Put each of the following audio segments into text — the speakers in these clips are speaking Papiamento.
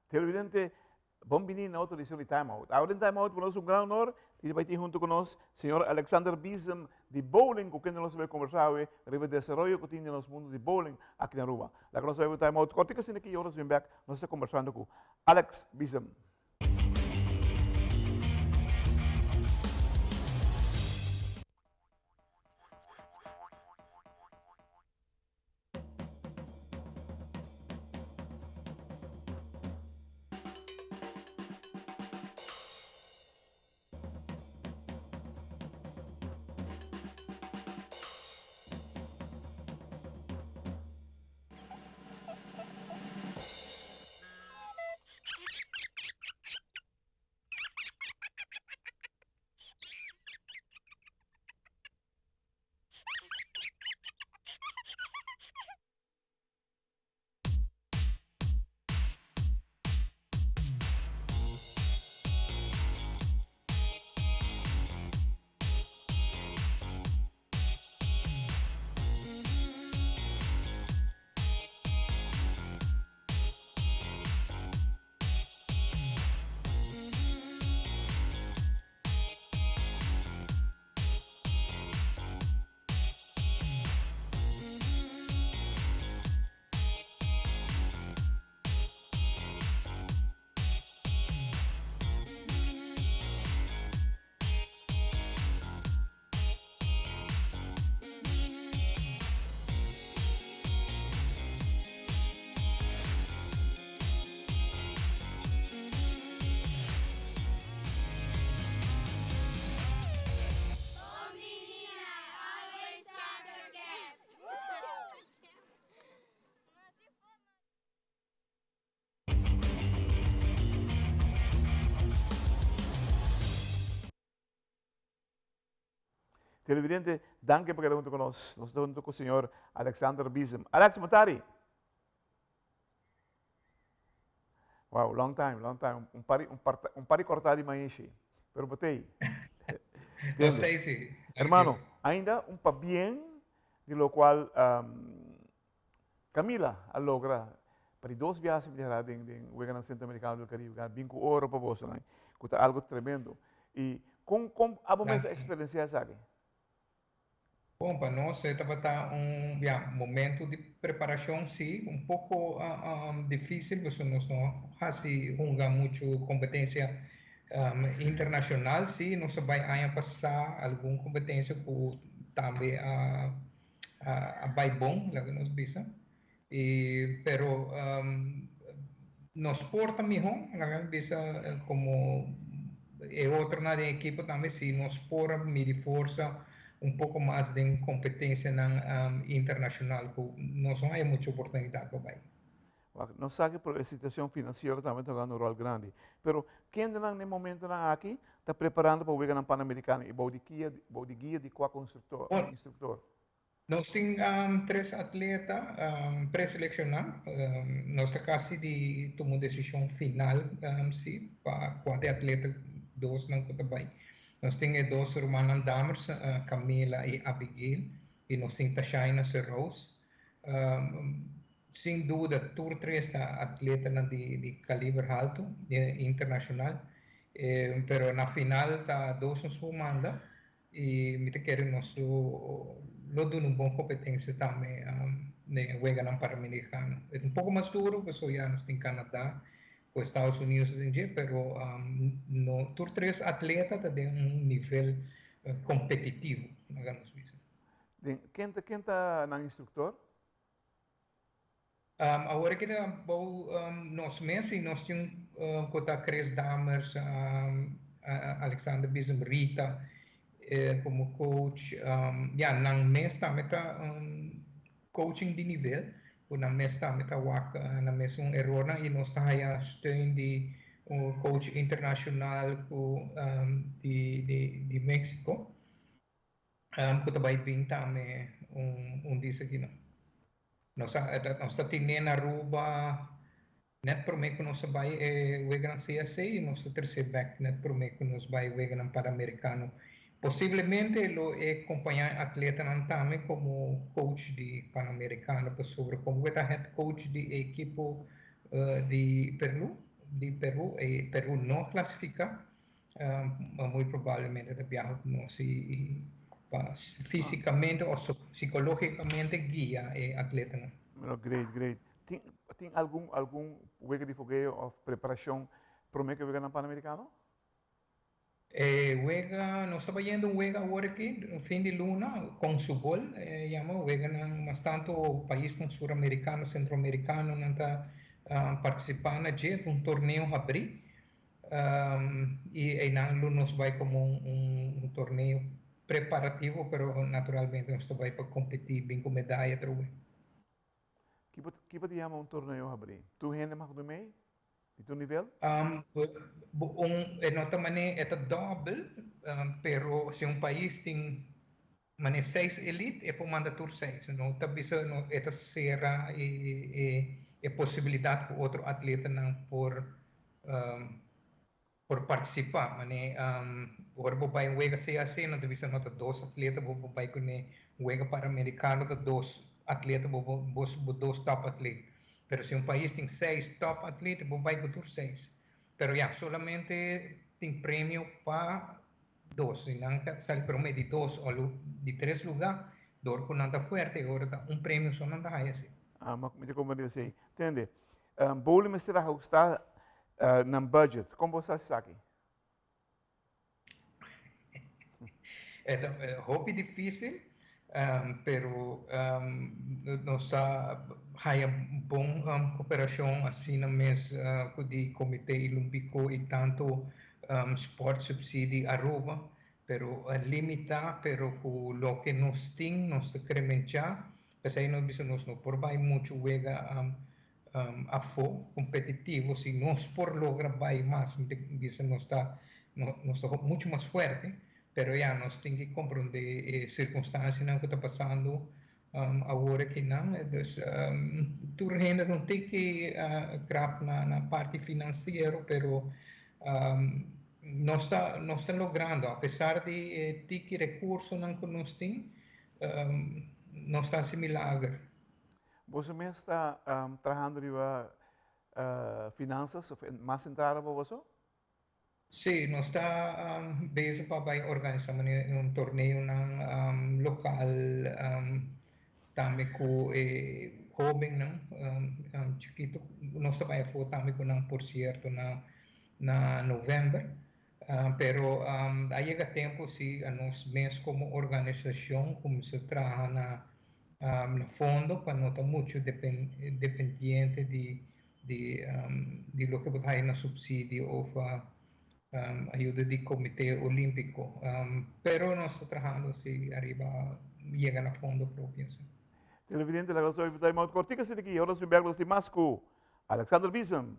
Televidente, bon bini na otro edicion di Time Out. Awe den Time Out pa nos un gran honor di bai tin hunto cu nos señor Alexander Biesem di bowling cu kende nos a bai conversa awe riba e desaroyo cu tin den nos mundo di bowling aki na Aruba. Laga nos bai pa Time Out cortico asina ki ora nos bin bek nos ta conversando cu Alex Biesem. Televidente, danki pa keda hunto ku nos. Nos ta hunto ku señor Alexander Bizem. Alex, Motari. Wow, long time, long time. Un pari, un par, un pari cortá di maishi. Pero botei. Stacy. Hermano, ainda un pa bien di lo cual um, Camila a logra pa di dos biaha sin biaha den den Weganan Centroamericano del Caribe gana bin ku oro pa bosonan ku ta algo tremendo. I kon kon abo mes a eksperensiá esaki? Bon, pa nos e tabata un ya momento di preparashon si, un poko difísil pasobra nos no hasi hunga muchu kompetensia internashonal si, nos a bai aña pasá algun kompetensia ku tambe a a bai bon, laga nos bisa. Y pero nos por ta miho, laga mi bisa como e otronan den ekipo tambe si nos por a midi forsa un poco mas den competencianan internacional cu nos no haya mucho oportunidad pa bai. Wak, nos sa ku e situashon finansiero tambe ta hugando un ròl grandi. Pero kendenan na e momentonan aki ta preparando pa Weganan Panamerikano i bou di kia, bou di guia di kua konstruktor, Bon, instruktor? nos tin tres atleta preselekshoná. Nos ta kasi di tuma un desishon final si pa kua di atleta dosnan ku ta bai. Nos tin e dos rumannan Dammers, Camila i Abigail, i nos tin Tashaina Serrous. Sin duda tur tres ta atletanan di kaliber haltu internashonal, pero na final ta dos nos por manda i mi ta kere nos lo lo duna un bon kompetensia tambe den e weganan Panamerikano. E ta un poko mas duru pasobra ya nos tin Kanada ku Estados Unidos den dje, pero no tur tres atleta ta den un nivel kompetitivo, laga nos bisa. Den ken ta ken ta nan instruktor? Awor aki ta bou nos mes y nos tin cu ta Chris Dammers, Alexander Bizum, Rita como coach. Ya nan mes tambe ta coaching di nivel cu nan mes tambe ta wak nan mes un erornan y nos ta haya steun di un coach internacional cu di Mexico. Ku ta bai bin tambe un dis aki no. Nos a nos ta tene na Aruba net prome ku nos a bai e weganan CSC i nos ta trese bek net prome ku nos bai weganan Panamericano. Posiblemente lo e kompañá e atletanan tambe komo coach di Panamericano pasobra komo ku e ta head coach di e ekipo di Perlu. di Peru e Peru no clasifica muy probablemente ta biaha cu nos y pa fisicamente o psicologicamente guia e atletanan. Bueno, great, great. Tin, tin algun, algun wega di fogeo of preparacion prome cu e weganan Panamericano? E wega, nos ta bayendo un wega awor aki, fin di luna, Consubol e yama, weganan mas tanto paisnan suramericano, centroamericano nan ta participa na dje, ta un torneo habri, y eynan lo nos bay como un torneo preparativo, pero naturalmente nos ta bay pa competi bin cu medaya atrobe. Ki bo ta yama un torneo habri? Tur hende mag dumei? Di tur nivel? Un, e no ta mane e ta dòbel, pero si un pais tin mane seis elit, e por manda tur seis. No ta bisa no e ta sera e e e posibilidat ku otro atletanan por por partisipá. Mane ora bo bai un wega CAC no ta bisa no ta dos atleta bo por bai kuné, un wega Panamericano ta dos atleta bo bo bo dos top atlet. Pero si un pais tin seis top atlet bo bai ku tur seis. Pero ya, solamente tin premio pa dos. Si nan ta sali promé di dos o di tres lugá, dor ku nan ta fuerte e ora ta un premio so nan ta haya si. Ah, mi ta komprende esei. Tende, bowling mester ahusta nan budget. Kon bo sa esaki? E ta hopi difícil, pero nos ta haya bon cooperacion asina mes cu di Comité Olímpico y tanto Sport Subsidie Aruba, pero limita, pero cu loke nos tin nos ta cremencha. P'esei nos bisa nos no por bai muchu wega afó kompetitivo. Si nos por logra bai mas, mi ta bisa nos ta nos ta muchu mas fuerte, pero ya nos tin ki komprondé e sirkunstansianan ku ta pasando awor akinan. Dus tur hende no tin ki krap na parti finansiero, pero nos ta nos ta logrando apesar di e tiki rekursonan ku nos tin. Nos ta hasi milager. Boso mes ta trahando riba finanzas of mas entrada pa boso? Sí, nos ta bezig pa bai organisa manera un torneonan local tambe cu e hobennan chikito. Nos ta bai afo tambe cu nan por cierto na november. Pero a yega tempu si anos mes komo organisashon kuminsá traha na fondo pa no ta muchu dependiente di di loke bo ta haya na supsidio òf ayuda di Komité Olímpiko. Pero nos ta trahando si ariba yega na fondo propio si. Televidente laga nos obi time out kortiko asina aki ora nos bin bek nos tin mas ku Alexander Biesen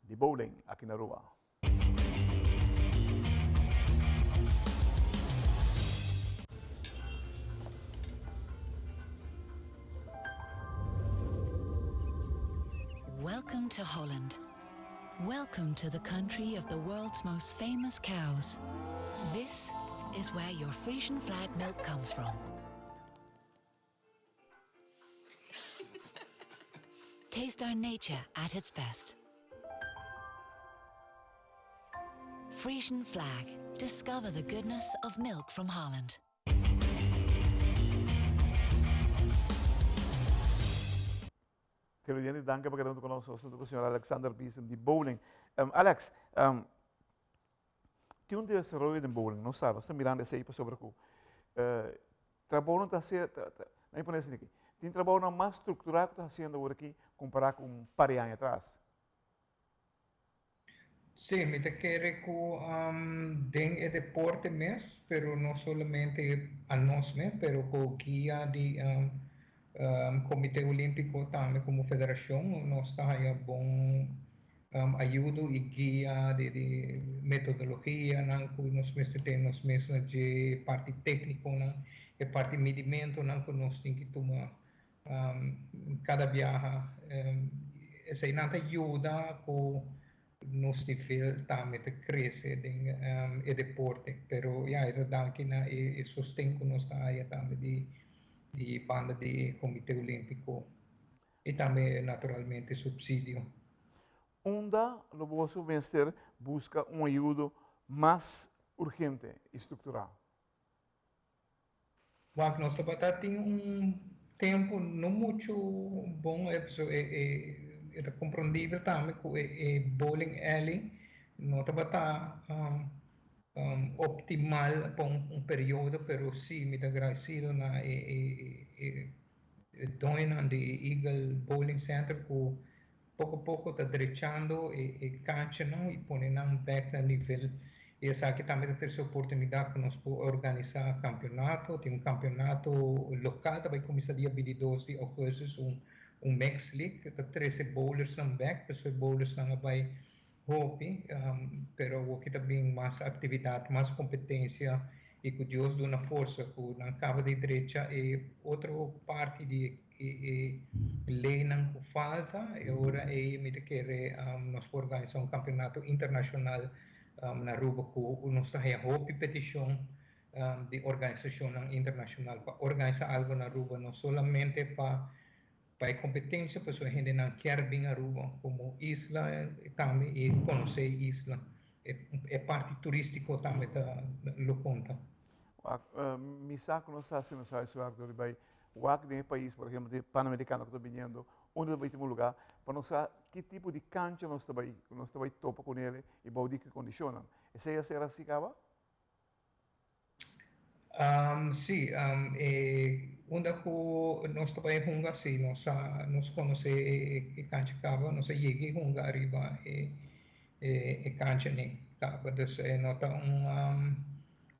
di bowling aki na Aruba. Welcome to Holland. Welcome to the country of the world's most famous cows. This is where your Frisian flag milk comes from. Taste our nature at its best. Frisian flag. Discover the goodness of milk from Holland. Televidente, danki pa keda huntu ku nos. Nos huntu ku señor Alexander Biesen di bowling. Um, Alex, um, tin un desaroyo den bowling, nos sa, nos ta mirando esei pasobra ku uh, trabounan ta hacer, ta, ta, laat me pone asina aki, tin trabounan mas strukturá ku ta hasiendo awor aki kompará ku un par di aña atras. Sí, mi ta kere ku den e deporte mes, pero no solamente anos mes, pero ku guia di Komité Olímpiko tambe komo federashon nos ta haña bon ayudo i guia di di metodologianan ku nos mester tene nos mes na dje, parti téknikonan, e parti midimentonan ku nos tin ki tuma Kada biaha eseinan ta yuda ku nos nivel tambe ta krese den e deporte. Pero ya e ta danki na e sosten ku nos ta haya tambe di di banda di e Komite Olímpiko i tambe naturalmente supsidio. Unda lo boso mester busca un ayudo mas urgente y structural? Wak, nos tabata tin un tempo no mucho bon, e ta comprendibel tambe cu e bowling alley no tabata optimal pa un periodo, pero si mi ta agradecido na e doñonan di e Eagle Bowling Center cu poco poco ta drechando e canchanan y pone nan bek na nivel. Y esaki tambe ta trece oportunidad pa nos por organisa campeonato. Tin un campeonato local ta bay cuminsa dia 22 di augustus, un mixed league ta trece bowlersnan bek, pasobra e bowlersnan a bay hopi, pero awoki ta bin mas actividad, mas competencia y cu Dios duna forsa cu nan caba di drecha e otro parti di e leynan cu falta, e ora ey mi ta kere nos por organisa un campeonato internacional na Aruba, cu nos ta haya hopi peticion di organisacionnan internacional pa organisa algo na Aruba, no solamente pa e competencia, pasobra hendenan kier bin Aruba como isla tambe y conoce e isla. E parti turistico tambe ta lo conta. Mi sa cu nos ta haciendo nos huiswerk door bay wak den e pais, por ehemplo, di Panamericano cu ta biniendo, unda ta bay tin un lugar, pa nos sa ki tipo di cancha nos ta bay topa cu nele y bou di ki condicionnan. Esey a ser así caba? Si, unda cu nos ta bay hunga, si, nos conoce e cancha caba, nos a yega hunga ariba e cancha ni caba, dus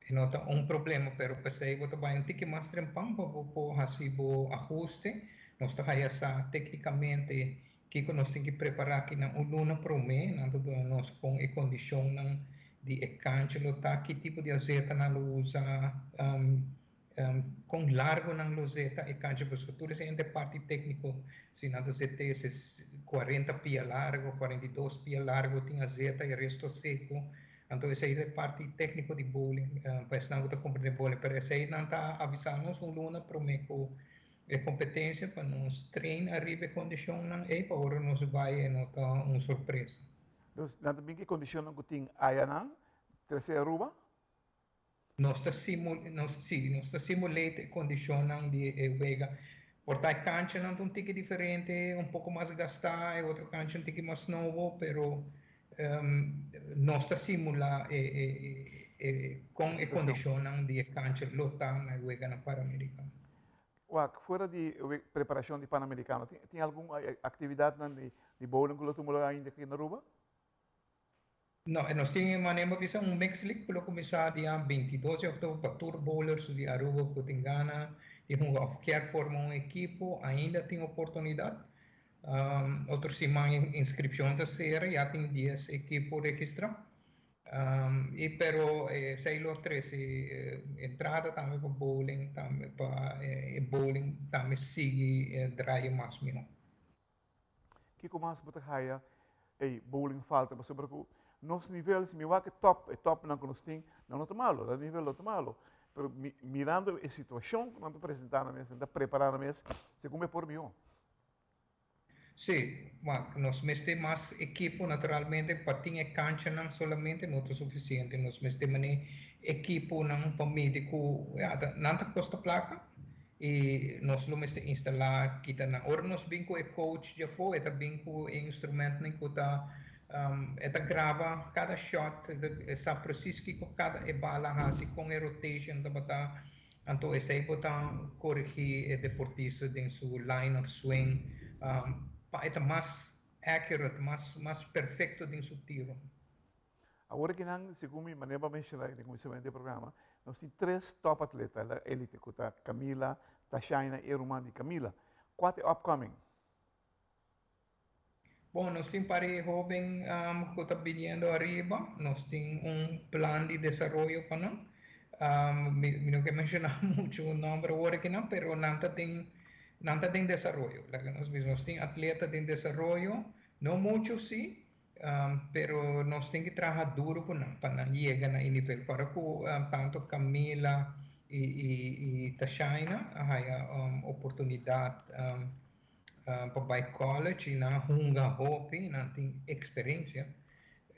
no ta un problema, pero pesey bo ta bay un tiki mas trempan pa bo por haci bo ahuste. Nos ta haya sa tecnicamente kico nos tin cu prepara aki na un luna prome, nan ta duna nos con e condicionnan di e cancha lo ta, ki tipo di azeta nan lo usa, con largo nan lo zeta e cancha, pasobra tur esey ta parti tecnico, si nan ta zeta ese 40 pia largo, 42 pia largo tin azeta y resto seco, anto esey ta parti tecnico di bowling, pa esnan cu ta comprende bowling, pero esey nan ta avisa nos un luna prome cu e competencia pa nos train ariba e condicionnan ey pa ora nos bay e no ta un sorpresa. Dus nan tambe ki condicionnan cu tin ayanan, trece Aruba? Nos ta simul nos si, nos ta simulate e condicionnan di e wega. Por ta e canchanan ta un tiki diferente, un poco mas gasta, e otro cancha un tiki mas nobo, pero nos ta simula e con e condicionnan di e cancha lo ta na e weganan Panamericano. Wak, fuera di preparacion di Panamericano, tin algun actividadnan di bowling cu lo tuma lugar ainda aki na Aruba? No, nos tin manera bisa un mix league cu lo cuminsa dia 22 di october pa tur bowlers di Aruba cu tin gana di hunga of kier forma un ekipo, ainda tin oportunidad. Otro siman inscripcion ta cera, ya tin 10 ekipo registra. Y pero 6 lo 13 entrada tambe pa bowling, tambe pa bowling tambe sigui draai mas miho. Kico mas bo ta haya ey bowling falta? Pasobra cu nos nivel, si mi wak e top nan cu nos tin, no ta malo, e nivel no ta malo. Pero mirando e situacion cu nan ta presenta na mes, nan ta prepara na mes, segun mi por miho. Si, ma nos mester mas ekipo naturalmente, pa tin e canchanan solamente no ta suficiente. Nos mester mane ekiponan pa midi cu ja, nan ta costa placa y nos lo mester instala kita nan. Ora nos bin cu e coach di afo, e ta bin cu e instrumentnan cu ta e ta graba cada shot, e sa precies kico cada e bala hasi con e rotation tabata. Anto esey bo ta corrigi e deportista den su line of swing pa e ta mas accurate, mas perfecto den su tiro. Awor cu nan, segun mi manera pa menciona den cuminsamento di programa, nos tin tres top atleta, la elite, cu ta Camila, Tashaina y ruman di Camila. Cua ta upcoming? Bon, nos tin pare hoben cu ta biniendo ariba, nos tin un plan di desaroyo pa nan. Mi no kier menciona mucho nomber awor aki no, pero nan ta den desaroyo. Laga nos bisa, nos tin atleta den desaroyo, no mucho si, pero nos tin cu traha duro cu nan pa nan yega na e nivel. Para cu tanto Camila y Tashaina haya oportunidad. pa bai college i nan a hunga hopi, nan tin eksperensia.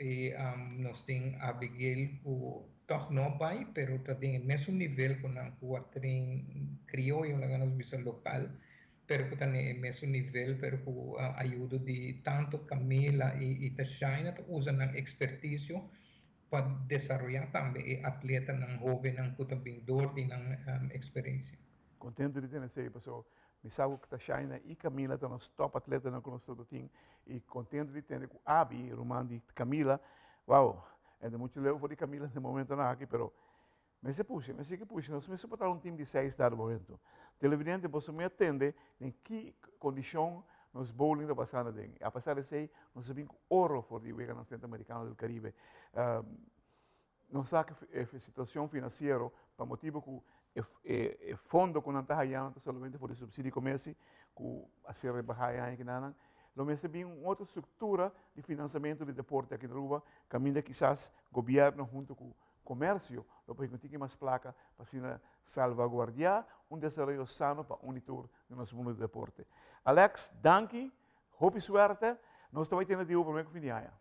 I nos tin Abigail ku tòg no bai pero ta den e mesun nivel ku nan ku a train krioyo, laga nos bisa lokal, pero ku ta den e mesun nivel pero ku ayudo di tantu Camila i Tashaina ta usa nan ekspertisio pa desaroyá tambe e atletanan hóbennan ku ta bin dor di nan eksperensia. Kontentu di tene esei pasobra mi sa ku Tashaina i Camila ta nos top atletanan ku nos tur tin i kontentu di tende ku Abi, ruman di Camila, wow, e ta muchu leu for di Camila den momentonan aki pero mester pusha, mester sigui pusha, nos mester por traha un team di seis dado momento. Televidente boso mi a tende den ki kondishon nos bowling ta pasando aden. Apesar di esei nos a bin ku oro for di Weganan Centroamericano del Caribe. Nos sa ku e situacion financiero pa motibo ku e fondo ku nan ta hayando ta solamente for di subsidio komesi ku a ser rebaha e aña kinanan, lo mester bin un otro struktura di financiamento di deporte aki na Aruba kaminda kisas gobierno hunto ku comercio lo por hinca un tiki mas placa pa asina salvaguardia un desaroyo sano pa un y tur den nos mundo di deporte. Alex, danki, hopi suerte, nos ta bay tene di bo prome cu fin di aña.